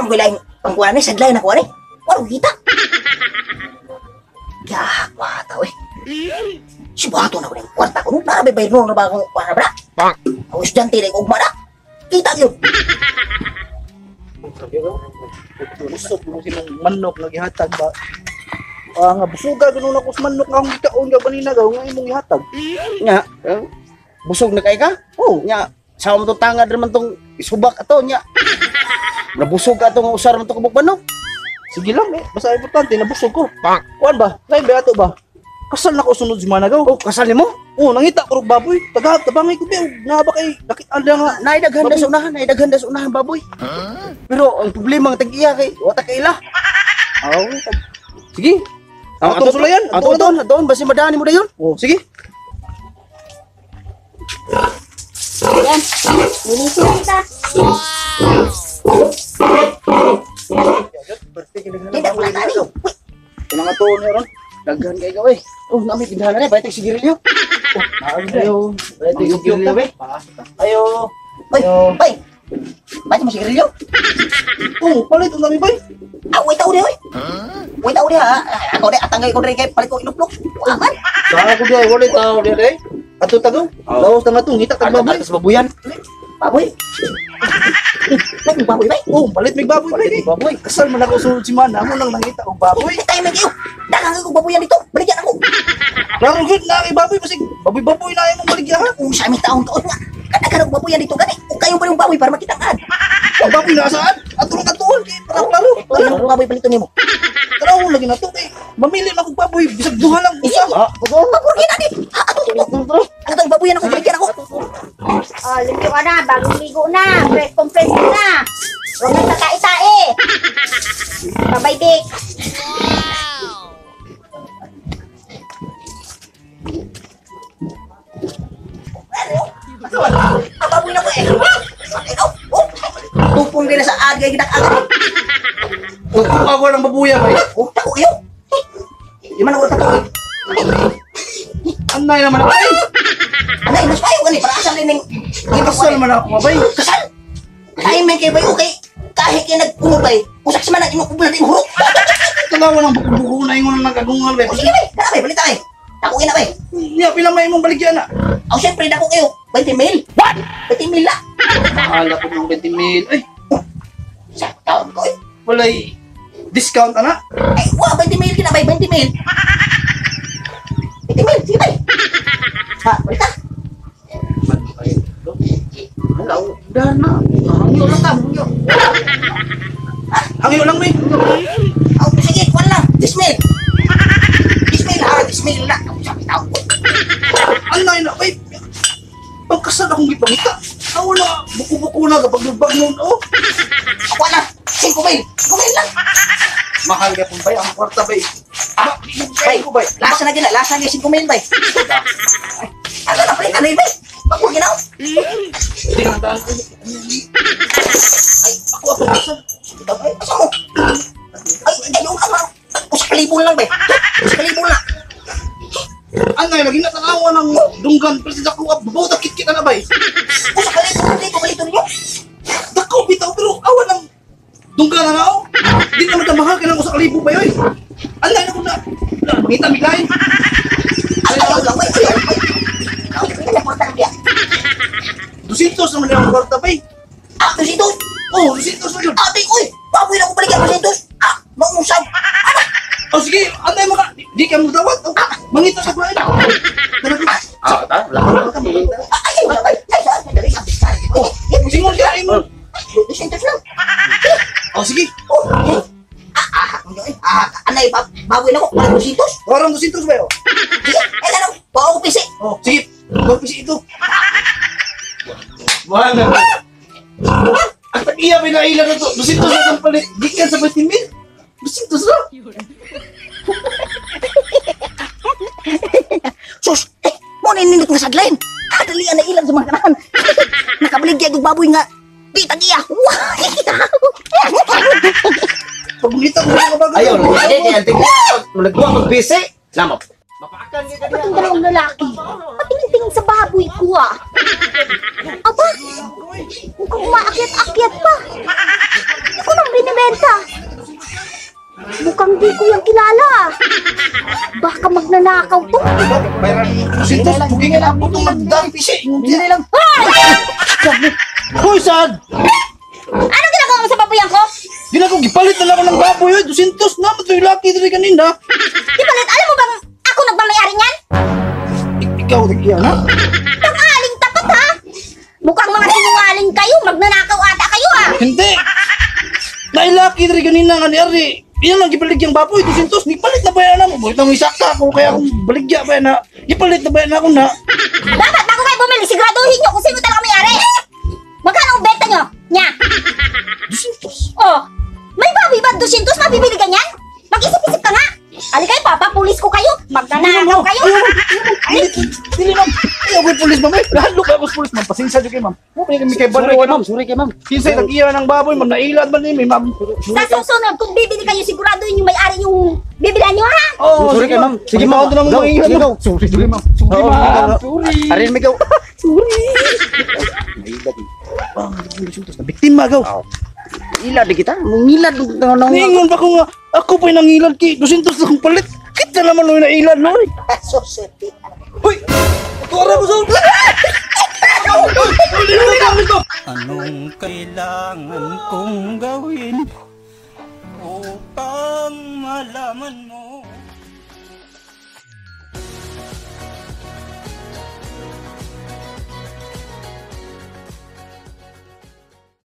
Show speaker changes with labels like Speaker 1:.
Speaker 1: Wa man ko laing pangkuan ni sideline ako ani. Wa kita. Gak, bata oy. Si bato na ko ning kwarta ko. Nara bay bayro na ba akong para bra? Ang estudyante rin ugma na. Kita yun.
Speaker 2: Busog mo sinong manok nga gihatag ba? Ah, nga busuga ganun ako sa manok nga akong gikaon ka kanina gaw nga imong gihatag.
Speaker 3: Nya, busog na kay ka?
Speaker 2: Oh,
Speaker 3: Nya, sa mo tong tangad naman tong isubak ato nya. Nabusog ka atong usar man to kabuk manok.
Speaker 2: Sige lang eh, basta importante nabusog ko. Kuan ba? Lain ba ato ba? Kasal na ko sunod si Managaw.
Speaker 3: Oh, kasal nimo?
Speaker 2: Oh, nangita ko og baboy. Tagahag tabangay ko be og naa ba kay nakit-an lang nga.
Speaker 3: Naidaghan na sa unahan, naidaghan na sa unahan baboy. Pero ang problema ang tag-iya kay wa ta kaila.
Speaker 2: Aw, sige. Atong sulayan,
Speaker 3: Ato
Speaker 2: ato
Speaker 3: doon, doon basi madani mo dayon.
Speaker 2: Oh, sige.
Speaker 4: Yan. Linisin na kita.
Speaker 1: Hindi ko lang tani. Uy,
Speaker 2: Kanang ato ni ron.
Speaker 3: Daghan kay ka oy. Oh, nami tindahan na rin, baytag sigarilyo.
Speaker 2: Ayo.
Speaker 3: Baytag sigarilyo be.
Speaker 2: Ayo.
Speaker 1: Uy, bay. Bayad mo sigarilyo?
Speaker 2: Oh, palit ang dami bay.
Speaker 1: Ah, wait tao di oy. Wait tao di ha. Ako di atangay ko diri kay palit ko inuplok. Wa man.
Speaker 2: Sa ako di ay wala tao di ay. Ato tagaw. Laos na nga to, ngita tag baboy.
Speaker 3: Atas babuyan.
Speaker 1: Baboy. May baboy bay.
Speaker 2: Oh, palit may baboy bay.
Speaker 3: Palit baboy.
Speaker 2: Kasal man ako sunod si Mana, mo lang nangita og baboy.
Speaker 1: Uy, tayo may kayo. Daghang ko baboyan dito. Baligyan ako.
Speaker 2: Klaro gud na kay baboy basig baboy-baboy na imong baligya ha.
Speaker 1: Kung sa aming taon taon nga. Kadaghan og baboyan dito gani. Ug kayo pa yung baboy para makita ka.
Speaker 2: Ang baboy na saan? Ato lang atuon kay para klaro.
Speaker 1: Tara, ang baboy palito nimo.
Speaker 2: Tara lagi na to kay mamili na kog baboy bisag duha lang usa.
Speaker 3: Ah,
Speaker 1: Pabor na di. Ato ato. Ato baboyan ako baligyan ako.
Speaker 4: Oh, limpyo ka na. Bagong ligo na. Fresh kong fresh na. Huwag nang tatae-tae. Bye-bye, Vic.
Speaker 1: Ang baboy na ko eh. Ikaw, oh. Tupong din na sa agay gidak-agad.
Speaker 2: Ako ako lang babuya bay.
Speaker 1: Oh, tako kayo. Di man ako tato.
Speaker 2: Anay naman ako ay.
Speaker 1: Anay, mas payo gani para asal ning
Speaker 2: Kasal man ako bay.
Speaker 1: Kasal. Ay may kay bayo kay kahit kay nagpuno bay. Usak sa man ang imong kubulan imong hurot.
Speaker 2: Tanawa nang buko-buko na ingon nang nagagungal bay.
Speaker 1: O sige bay, tara bay, balita bay. Dako na bay.
Speaker 2: Nya pila may imong baligya na?
Speaker 1: Aw syempre dako kayo 20 mil. What? 20 mil la.
Speaker 2: Bahala ko ng 20 mil. Ay,
Speaker 1: Sa taon ko eh.
Speaker 2: walay discount ana.
Speaker 1: Ay, wa 20 mil kina bay, 20 mil. 20 mil, sige bay. Ha, balita.
Speaker 3: Udah na. Hangyo lang ta, hangyo.
Speaker 2: Hangyo lang may.
Speaker 1: Aw, sige, kuwan lang. 10 mil. 10 mil ha, 10 mil na. Aw, sabi tao ko.
Speaker 2: Anay na bay. Pagkasal akong gipangita. Aw na, buko-buko na kapag nun oh.
Speaker 1: Ako na, 5 mil. 5 mil lang.
Speaker 2: Mahal ka pong bay ang kwarta bay.
Speaker 1: Ah,
Speaker 2: Bay ko bay.
Speaker 1: Lasa na gina, lasa na 5 mil bay. Ano na, palit, ano yun bay? Pagkuha ginaw.
Speaker 2: Hindi na daan.
Speaker 1: Ay,
Speaker 2: Ako ako kasal.
Speaker 1: ay, asa mo? Ay, ay, yung kama. Usa ka libo lang bay. Usa ka libo lang.
Speaker 2: Anay lagi na tanawa ng dunggan pero sa dako babaw ta kit-kit na bay.
Speaker 1: Usa ka libo, libo palito ninyo.
Speaker 2: Dako bitaw pero awa ng dunggan na nao. Di naman ta mahal kay nang usa ka libo bay oy. Anay na ko na. Mangita migay.
Speaker 1: Ay, ayaw lang bay, ayaw bay. Ayaw, hindi na kwarta niya.
Speaker 2: 200 naman ang kwarta bay.
Speaker 1: Ah, 200.
Speaker 2: Oh, 200 na yun.
Speaker 1: Ate, uy, baboy na ko baligyan 200. Ah, mausab. Ano?
Speaker 2: Oh, sige, anay mo ka. Di ka mo dawat. Oh, mangita sa kuan.
Speaker 3: Ah, ta, wala.
Speaker 1: Ah, ayaw lang bay. Ay, saan? Dali, sabi, sabi. Oh,
Speaker 2: Singon ka ingon.
Speaker 1: 200 lang.
Speaker 2: Oh, sige.
Speaker 1: Oh, eh. Ah, ah, ah, anay, baboy na ko, parang 200.
Speaker 2: Warang 200 ba yo?
Speaker 1: Sige, ay, ano, bawa ko pisi.
Speaker 2: Oh, sige. Go pisi ito.
Speaker 3: Wala.
Speaker 2: Ang tag-iya may naila na to. 200 na itong palit. Gikan sa 20 mil. 200 na.
Speaker 1: Sus, eh, mo na nindot nga sadlain. Kadalian na ilang sa mga kanahan. Nakabaligya og baboy nga di tag-iya. Wah!
Speaker 2: Pag mangita ko mga bagay.
Speaker 3: Ayaw, hindi kay anting. Nagkuha mag busy. Lamo. Mapaakan gyud ka
Speaker 4: Ba't ang dalawang lalaki? Patingin-tingin sa baboy ko ah. Aba, mukhang umaakyat-akyat pa. Ako nang binibenta. Mukhang di ko yung kilala ah. Baka magnanakaw to.
Speaker 2: Bayaran 200, bugingan ako itong magdang pisi.
Speaker 1: Hindi lang.
Speaker 4: Hoy!
Speaker 2: Hoy, sad!
Speaker 4: Ano ginagawa mo sa babuyan ko?
Speaker 2: Ginagawa, gipalit na lang ako ng baboy, oy. 200 na, matoy laki diri kanina.
Speaker 4: Di balit, alam mo bang ako nagmamayari niyan?
Speaker 2: Ikaw, nagyan, ha?
Speaker 4: Tangaling tapat ha! Mukhang mga sinungaling kayo, magnanakaw ata kayo ah!
Speaker 2: Hindi! Nailaki diri kanina nga ni Ari. Iyan lang gipalit yung baboy, 200. Gipalit na ba yan mo? Boy, nang isakta ako, kaya akong baligya ba yan na? Gipalit na ba yan ako na?
Speaker 4: Dapat bago kayo bumili, siguraduhin nyo kung sino talaga may-ari! Magkano ang benta nyo? Nya!
Speaker 2: 200.
Speaker 4: Oh! May baboy ba 200 mabibili ganyan? Mag-isip-isip ka nga! Ali kayo, papapulis ko kayo! Magnanakaw kayo!
Speaker 2: Dili, dili, ma'am. Ayaw ko yung pulis, ma'am. Eh, Lalo kayo ako sa pulis, ma'am. Pasensya dyan kayo, ma'am. Huwag kami kay
Speaker 3: Sorry
Speaker 2: Banoy,
Speaker 3: kay ma'am, sorry kay ma'am.
Speaker 2: Kinsay nag-iya ng baboy, ma'am. Nailad man ni, ma'am.
Speaker 4: Sa susunod, kung bibili kayo, siguraduhin yung may-ari yung bibilihan nyo ha!
Speaker 2: Oh,
Speaker 3: Sorry kay ma'am. Sige, ma'am.
Speaker 2: Ma'am. Na
Speaker 3: Go,
Speaker 2: mga
Speaker 3: sige,
Speaker 2: ma'am.
Speaker 3: go.
Speaker 2: Sorry, sorry, ma'am. Sorry,
Speaker 3: Oo,
Speaker 2: ma'am.
Speaker 3: go.
Speaker 2: Sorry.
Speaker 3: Arin mi gaw.
Speaker 2: Sorry.
Speaker 3: Nailad.
Speaker 2: Bang, na biktima, gaw.
Speaker 3: Ilad di kita. Mungilad nang
Speaker 2: Ningon pa ko nga, ako pa'y nangilad kay 200 na akong palit. Kita naman no'y nailad, noy.
Speaker 1: Suswerte.
Speaker 2: Uy! Tuwara mo sa...
Speaker 5: Anong kailangan kong gawin upang malaman mo?